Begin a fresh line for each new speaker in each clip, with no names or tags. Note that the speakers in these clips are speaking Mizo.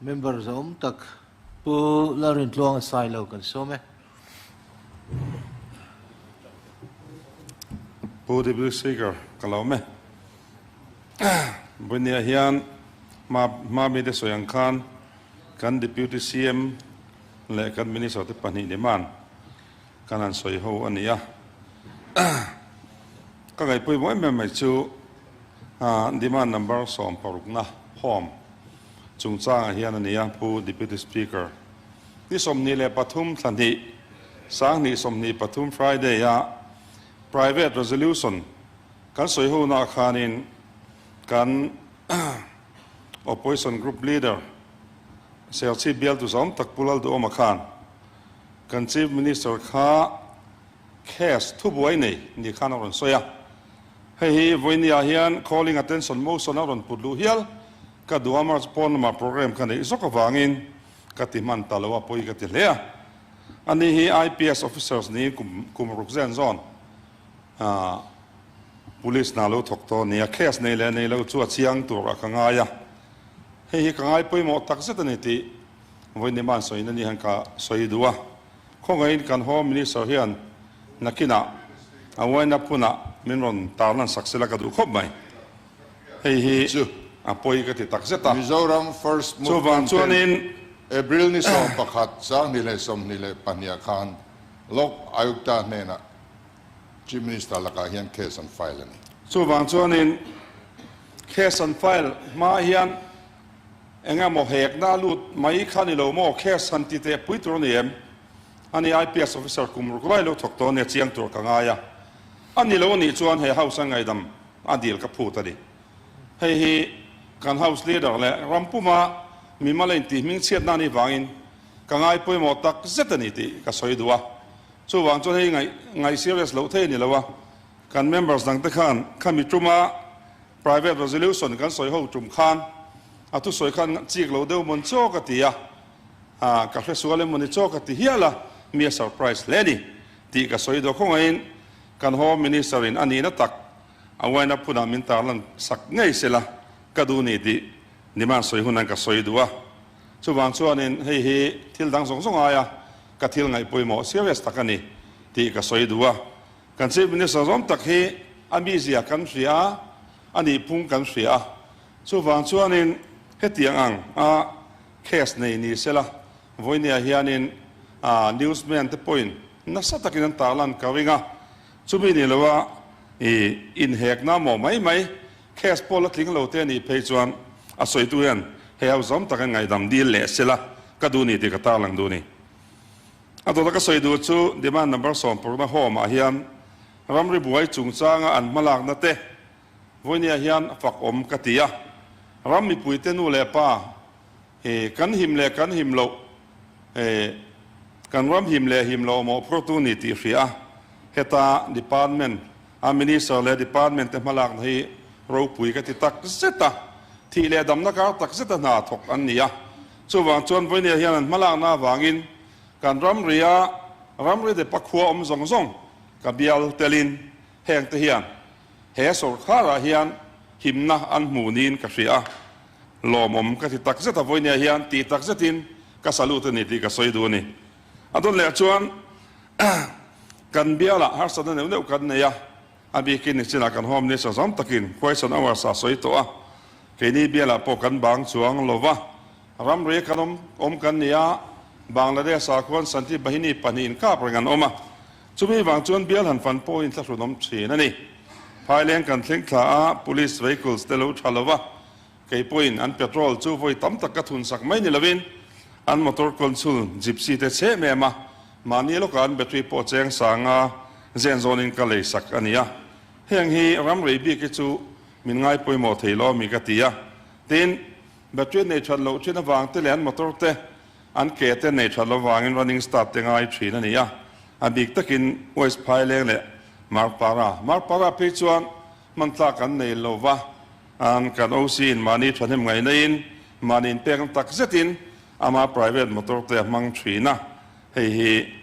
Member zawm tak Pu Lalrintluanga Sailo kan sawm e.
Pu Deputy Speaker, ka lo awm e. Vawinia hian hma hma mite sawi ang khan kan Deputy CM leh kan Minister te pahnih ni man kan han sawi ho a ni a. Ka ngaihpawimawh em em mai chu demand number sawmparukna home chungchangah hian a ni a, Pu Deputy Speaker. Ni 23 thla hnih, sanghnih 23 Friday a private resolution kan sawi ho naah khanin kan opposition group leader Serchhip bialtu zawm tak Pu Lalduhawma khan kan Chief Minister kha case thubuai nei ni khan a rawn sawi a. Hei hi vawinia hian calling attention motion a rawn put luh hial ka duh a, March pawn lamah program ka neih zawk avangin ka ti hman ta lo a, pawi ka ti hle a. Ani hi IPS officers niin kum kum ruk zen zawn police hna lo thawk tawh a ni a, case nei leh nei lo chu a chiang tur a ka ngai a. Hei hi ka ngai pawimawh tak zet a ni tih vawiin sawiin a ni hian ka sawi duh a. Khawngaihin kan Home Minister hian nakinah a uaina phunah min rawn tarlan sak sela ka duh khawp mai. Hei hi
Chu
a pawi ka ti tak zet a.
Mizoram First
Chuvang
Movement
chuanin.
ten April ni 11, 2022 ah khan Lok Ayukta hnenah Chief Minister lakah hian case an file a ni.
Chuvang chuanin case an file hma hian Eng emaw hekna a lut mai kha ni lo maw? Case han ti teh pui tur a ni em? A ni IPS officer kum ruk lai lo thawk tawh a nia chiang tur ka ngai a. A ni lo a nih chuan he house a ngaidam a dil ka phut a ni. Hei hi kan house leader leh ram puma mimal a intih hmingchhiatna a nih vangin ka ngai pawimawh tak zet a ni tih ka sawi duh a. Chuvang chuan hei ngaih ngaih serious loh thei a ni lo a. Kan members dangte khan khami tuma Private resolution kan sawi ho tum khan a thusawi khan chik lo deuh mawn chaw ka ti a, ka hre sual em mawni chaw ka ti hial a, mi a surprise hle a ni tih ka sawi dawh khawngaihin kan Home Minister in a nihna tak a uaina phunah min tarlan sak ngei sela ka duh ni tih demand sawi hunan ka sawi duh a. Chuvang chuanin hei hi thil dang zawng zawng aia ka thil ngaih pawimawh serious tak a ni tih ka sawi duh a. Kan Chief Minister zawm tak hi a mizia kan hria a, a nihphung kan hria a. Chuvang chuanin hetiang ang a case nei ni sela, vawinia hianin newsman te pawhin nasa takin an tarlan ka ring a. Chumi ni loa i inhekna maw mai mai case pawh la tling lo te anih phei chuan a sawitu hian hei ho zawm takin ngaihdam dil leh sela ka duh ni tih ka tarlang duh a ni. A dawta ka sawi duh chu demand number 16 home ah hian ramri buai chungchanga an hmalakna te vawinia hian fak awm ka ti a. Ram mipuite nu leh pa hi kan him leh kan him loh kan ram him leh him loh mawhphurtu ni tih hria a. Heta department a minister leh department te hmalakna hi ropui ka ti tak zet a. Thih leh damna kar tak zeta hna thawk an ni a. Chuvang chuan vawinia hian an hmalakna avangin kan ramria ramri depa khua awm zawng zawng ka bial telin heng te hian he sawrkharah hian himna an hmu niin ka hria a, lawmawm ka ti takzet a, vawinia hian tih takzetin ka salute a ni tih ka sawi duh a ni. A dawn leh chuan kan bialah harsatna neuh neuh kan nei a, a bikin nichinah kan Home Minister zawm takin question hours a sawi tawh a, Keini bialah pawh kan bang chuang lo va, ramri kan awm awm kan ni a, Bangladesh ah khuan Santi Bahini pahnih inkap reng an awm a, chumi vang chuan bial han fan pawhin thlahrun awm thin a ni. Phaileng kan thleng thla a, Police vehicles te lo tha lo va, kei pawhin an petrol chu vawi tam tak ka thun sak mai ni lovin an motor consul gypsy te chhe em em a, mahni lawkah an battery pawh cheng sanga zen zawnin ka lei sak a ni a, heng hi ramrei bik hi chu Min ngai pawimawh thei lo ami ka ti a. Tin, battery nei that loh thin avang te leh an motor te, an ke te nei that loh vangin running start te ngai thin a ni a. A bik takin West Phaileng leh Marpara. Marpara phei chuan hman tlak an nei lo va, an kan OC in mahni thahnem ngaih naiin mahni inpekna tak zetin ama private motor te a hmang thin a. Hei hi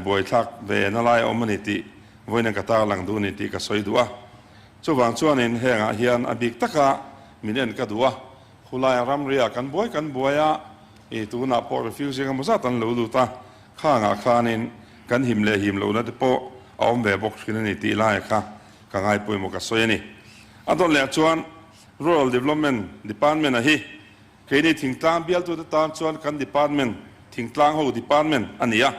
buaithlak ve na lai a awm a ni tih vawiin ka tarlang duh a ni tih ka sawi duh a. Chuvang chuanin hengah hian a bik taka min en ka duh a, Khulaia ramria kan buai kan buai a, i tunah pawh refugee engemaw zat an lo lut a, khangah khanin kan him leh him lohna te pawh a awm ve bawk thin a ni tih laia kha ka ngai pawimawh ka sawi a ni. A dawt leh chuan Rural Development Department a hi keini thingtlang bialtute tan chuan kan department thingtlang ho department a ni a,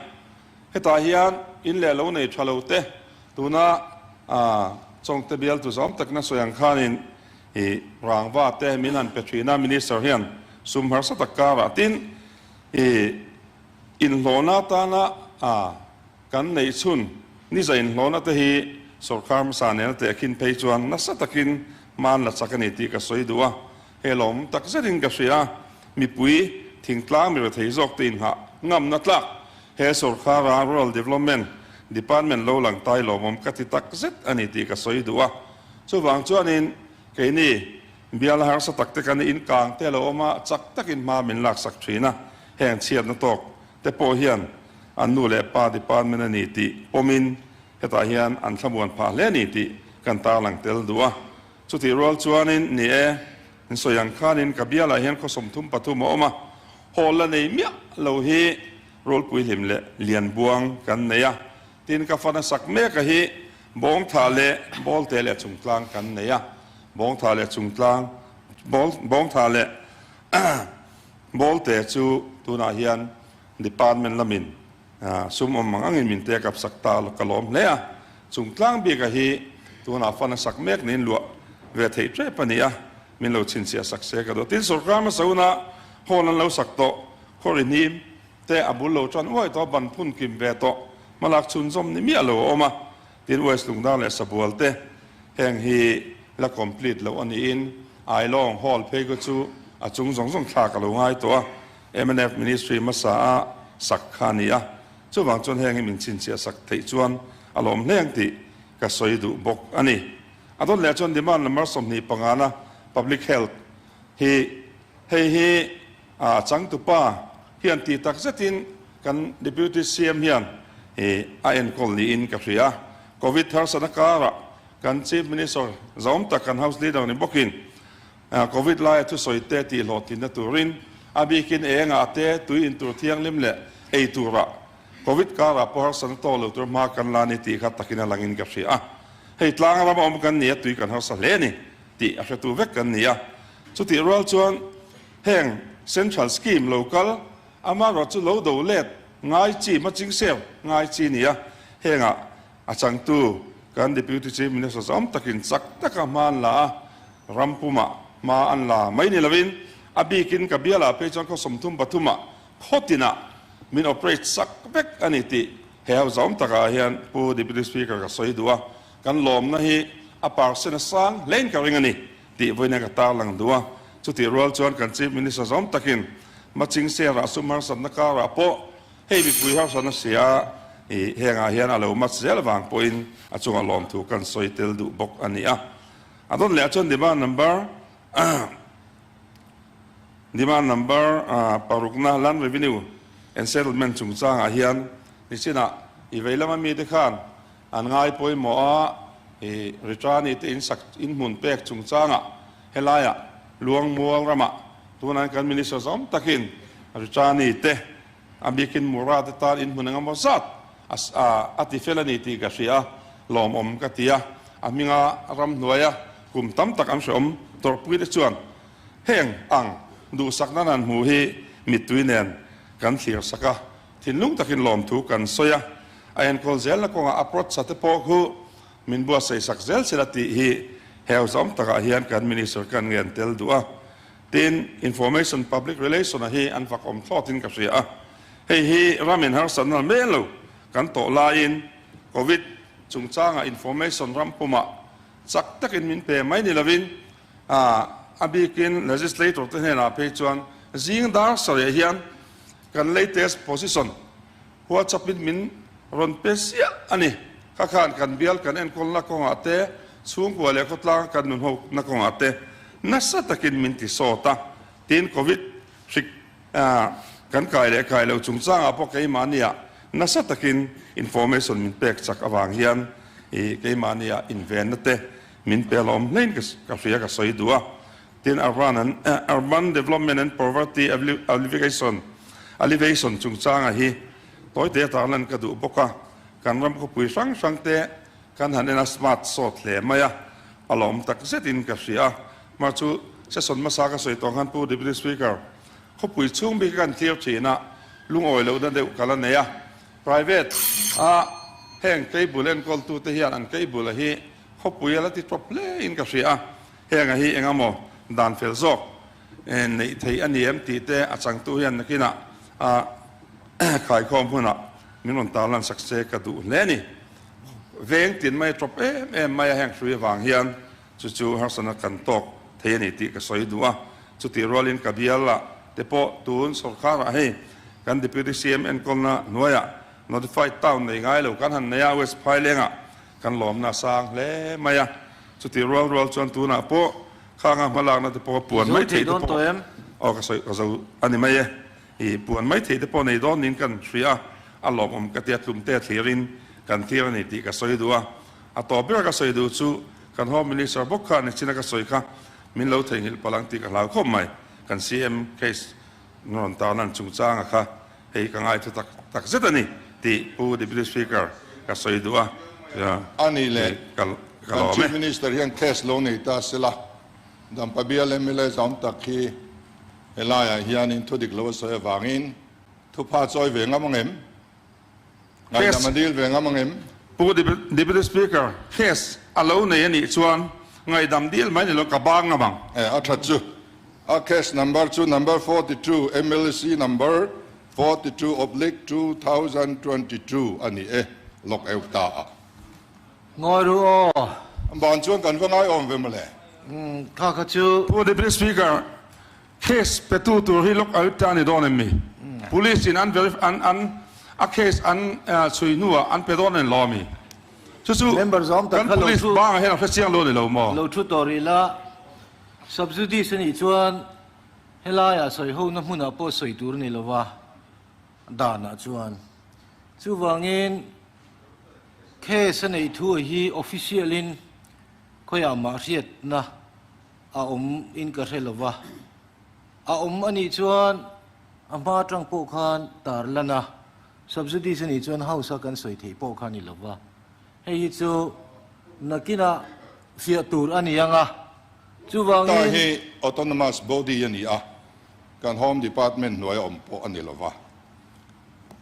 hetah hian in leh lo nei tha lo te tuna Chawngte bialtu zawm takna sawi ang khanin I rangva te min han pe thin a, Minister hian sum harsa tak karah tin i inhlawhna atana a kan neih chhun niza inhlawhna te hi sawrkar hmasa nena tehkhin phei chuan nasa takin hman la chak a ni tih ka sawi duh a, he lawm tak zetin ka hria a, mipui thingtlang mi rethei zawk te inghah ngamna tlak he sawrkara Rural Development Department lo lang tai lawmawm ka ti tak zet a ni tih ka sawi duh a. Chuvang chuanin keini bial harsa tak te kan in kang te lo awm a, chak takin hma min laksak thin a, heng chhiatna tawk te pawh hian an nu leh pa department a ni tih pawmin hetah hian an thlamuan phah hle a ni tih kan tarlang tel duh a. Chutih rual chuanin ni e, in sawi ang khanin ka bialah hian khaw 33 a awm a, haw la nei miah lo hi Rawlpui hlim leh Lianbuang kan nei a, Tin, ka fana sak mek a hi Bawngtha leh Bawlte leh Chungtlang kan nei a, Bawngtha leh Chungtlang, Bawngtha leh Bawlte chu tunah hian Department lamin sum awm ang angin min take up sak ta ka lawm hle a, Chungtlang bik a hi tunah fana sak mek niin luah ve theih tep a ni a, min lo chhinchhiah sak se ka duh. Tin, sawrkar hmasa hunah hall an lo sak tawh khaw ri hnim te a bul lo tan uai tawh a, ban phun kim ve tawh hmalak chhunzawm ni miah lo a awm a, tin West Lungdar leh Sabual te heng hi la complete loh a niin Ailawng Hall phei kha chu a chung zawng zawng thlak a lo ngai tawh a, mnf Ministry hmasa a sak kha a ni a, chuvang chuan heng hi min chhinchhiah sak theih chuan a lawm hle ang tih ka sawi duh bawk a ni. A dawt leh chuan demand number 25 na Public Health hi hei hi A changtupa hian tih tak zetin kan Deputy CM hian a enkawl niin ka hria. Covid harsatna karah kan Chief Minister zawm tak kan House Leader ni bawkin Covid laia thusawi te tih hlawhtlinna turin a bikin engah te tui intur thianghlim leh ei turah Covid karah pawh harsatna tawk lo tur hma kan la ni tih kha takin a langin ka hria. Hei tlang rama awm kan ni a tui kan harsa hle a ni tih a hretu vek kan ni a. Chutih rual chuan Heng Central Scheme lo kal amarawh chu lo do let ngai chi hmaching ser ngai chi nia. Hengah a changtu kan Deputy Chief Minister zawm takin chak taka hma an la a, ram pumah hma an la mai ni lovin a bikin ka bialah phei chuan khaw 33 ah khaw tinah min operate sak vek a ni tih he ho zawm takah hian Pu Deputy Speaker ka sawi duh a, kan lawmna hi a percent a sang hlein ka ring a ni. Tih vawiin ka tarlang duh a, chutih rual chuan kan Chief Minister zawm takin Maching Serah sum harsatna karah pawh hei mipui harsatna sia i hengah hian a lo mat zel vang pawhin a chunga lawmthu kan sawi tel duh bawk a ni a. A dawn leh ah chuan demand number demand number parukna Land Revenue and Settlement chungchangah hian nichinah i vei lama mite khan An ngai pawimawh a, i Ritrani te in sak in hmun pek chungchangah helaiah Luangmual ramah tunah kan Minister zawm takin Ritrani te a bikin Mura te tan in hmun engemaw zat a ti fel a ni tih ka hria a, lawmawm ka ti a, a hminga ramhnuaia kum tam tak an hreawm tawrhpui te chuan heng ang duhsakna nan hmuh hi mittui nen kan thlir sak a. Thinlung takin lawmthu kan sawi a, a enkawl zelna kawngah a protsa te pawh khu min buatsaih sak zel sela tih hi heu zawm takah hian kan Minister kan ngen tel duh a. Tin, Information Public Relation-a hi an fak awm thlawtin ka hria a. Hei hi ramin harsatna mel lo kan tawh laiin Covid chungchanga information ram pumah chak takin min pe mai ni lovin a bikin Legislator te hnenah phei chuan zing dar sarih hian Kan latest position WhatsApp in min rawn pe siah a ni. Kha khan kan bial kan enkawlna kawngah te, chhungkua leh khawtlanga kan nunhawkna kawngah te nasa takin min ti sawt a. Tin, Covid hrik kan kai leh kai lo chungchangah pawh keimahniah nasa takin information min pek chak avang hian i keimahniah invenna te min pe lawm hlein ka hria ka sawi duh a. Tin, Urban and Urban Development and Poverty Alleviation Alleviation chungchanga hi tawite tarlan ka duh bawk a, kan ram khawpui hrang hrang te kan han en a smart sawt hle mai a, a lawm tak zetin ka hria a. Mah chu session hmasa ka sawi tawh khan Pu Deputy Speaker, khawpui chhung bik a kan thlir thin a, lungawi lohna deuh ka la nei a, private a heng cable enkawltute hian an cable a hi khawpui a la ti tawp hle in ka hria a, Heng a hi eng emaw dan fel zawk neih theih a ni em tih te a changtu hian nakinah a khaikhawm hunah min rawn tarlan sak se ka duh hle a ni. Veng tin mai a tawp em em mai a heng hrui avang hian chu chu harsatna kan tawk thei a ni tih ka sawi duh a. Chutih rualin ka bialah te pawh tun sawrkharah hei kan Deputy CM enkawlna hnuaiah Notified Town nei ngai lo kan han nei a West Phailengah Kan lawmna a sang hle mai a, chutih rual rual chuan tunah pawh khanga hmalakna te pawh puan mai theih te pawh aw ka sawi ka zo a ni mai e, i puan mai theih te pawh nei dawn niin kan hria a, a lawmawm ka tia tlum te thlirin kan thlir a ni tih ka sawi duh a, a tawp ber ka sawi duh chu kan Home Minister bawk kha nichina ka sawi kha min lo theihnghilh palh ang tih ka hlau khawp mai, kan CM case rawn tarlan chungchanga kha. Hei ka ngai thu tak tak zet a ni tih Pu Deputy Speaker ka sawi duh a,
A nih leh,
ka
kan
lawm e.
Chief Minister hian case lo nei ta sela, Dampa bial mla zawm tak hi helaiah hianin thu dik lo a sawi avangin thupha chawi ve ngam ang em? Ngaihdam a dil ve ngam ang em?
Pu Deputy Speaker, case a lo nei a nih chuan ngaihdam dil mai ni lo ka bang ngam ang.
E, a that chu. A case number chu number 42, MLC number 42 oblique 2022 a ni e, lawk eu ta a.
Ngawi ru aw.
Ban chuan kan va ngaiawm ve mawle.
Kha kha chu.
Pu Deputy Speaker, Case petu tur hi lock out ta a ni dawn em mi? Police in an verif an an a case an chhui hnuah an pe dawn a ni lo ami? Chu chu
Member zawng tak
kan
kha lo
police
thu
bangah hian a hre chiang lo a ni lo maw?
Lo thu tawh rih la, subjudice a nih chuan helaiah sawi hona hmunah pawh sawi tur a ni lo va, danah chuan. Chuvangin case a neih thu hi official in khawiah mah hriatna A awm in ka hre lo va, a awm a nih chuan a hma atang pawh khan tar lan a, subsidies a nih chuan house a kan sawi theih pawh kha a ni lo va, hei hi chu nakinah fiah tur a ni ang a, chuvangin.
Ta hi autonomous body a ni a, kan home department hnuai a awm pawh a ni lo va,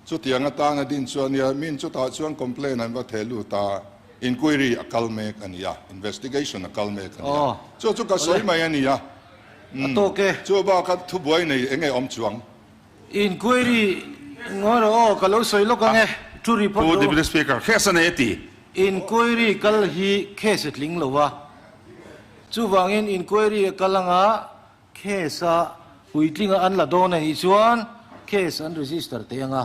chutiang atana din chuan nia min chutah chuan complaint an va theh lut a, inquiry a kal mek a ni a, investigation a kal mek a ni a, chu chu ka sawi mai a ni a, chu baka thubuai nei eng nge awm chuang?
Inquiry ngawi rawh aw, ka lo sawi lawk ang e, thu report
Pu
rawh.
Deputy Speaker, case a nei a ti.
Inquiry kal hi case a tling lo a, chuvangin inquiry a kal anga Case a puitlinga an la dawn a nih chuan case an register teh ang a,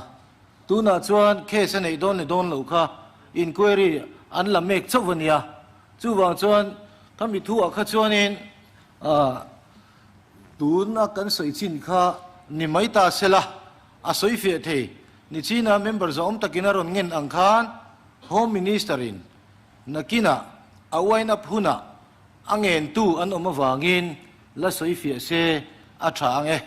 tunah chuan case a neih dawn leh dawn loh kha inquiry an la mek chauh a nia. Chuvang chuan khami thuah kha chuanin tuna kan sawi chin kha ni mai ta sela a sawi fiah thei. Nichina member zawm takin a rawn ngen ang khan Home Minister in nakinah a wind up hunah A ngentu an awm avangin la sawi fiah se a tha ang e.